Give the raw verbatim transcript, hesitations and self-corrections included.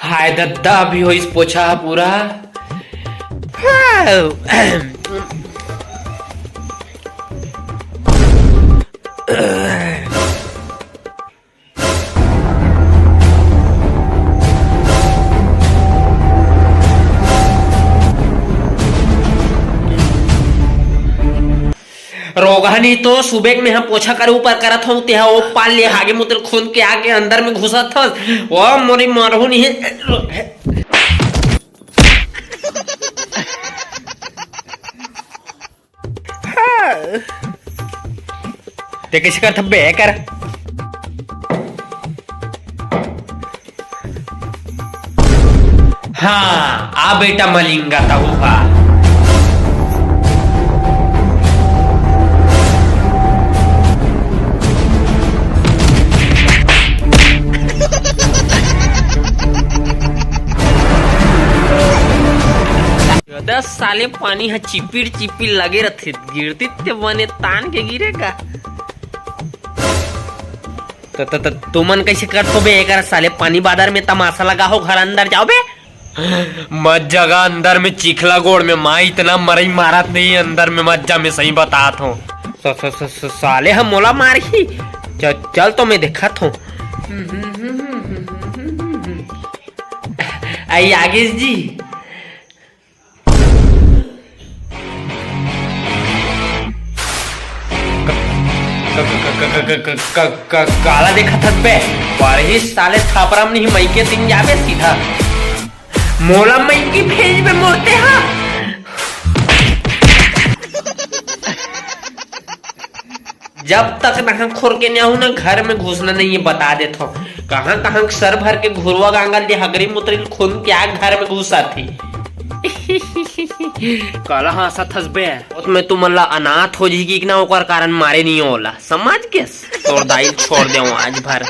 हाय दद्दा, अभी होइस पोछा ह पूरा। रोगहा नहीं तो सुबह के मैं ह पोछा करे ऊपर करत हूँ, तेहा ओ पाल ले हागे मुतल खून के आके अंदर में घुसत हस। ओ मोरी मारहू नहीं। ते कैसे करत हब्बे कर? हाँ, आ बेटा मलिंगा तहू हा। दस साले पानी ह चिपिर चिपिर लगे रथे, गिरती ते बने तान के गिरेगा। त, त, त, तुमन कैसे करत हो बे? एकर साले पानी बादर में तमाशा लगा हो, घर अंदर जाओ बे। मत जगा अंदर में चिखला गोड़ में, माँ इतना मरई मारत नहीं है अंदर में, मत जा, मैं सही बतात हूँ। स-, स-, स-, स-, साले हम मोला मारही। च-, चल तो मैं देखत हूँ। आई आगे जी। काला देखत हस बे? पढ़ी साले थापरा म नहीं, मइके दिन जाबे सीधा। मोला मइकी भेज बे मोते हा। जब तक नहा खोर के नहीं आहू ना, घर में घुसना नहीं है, बता देत हूँ। कहाँ कहाँ के सर भर के घुरवा गांगल दे हगरी मुतरिल खून के आग घर में घुसा थी। काला हाँसत हस बे? ओत में तुमन ला अनाथ हो जही कि ना, ओकर कारण मारे नहीं ओला। समझ गेस? तोर दाई छोड़ देव आज भर।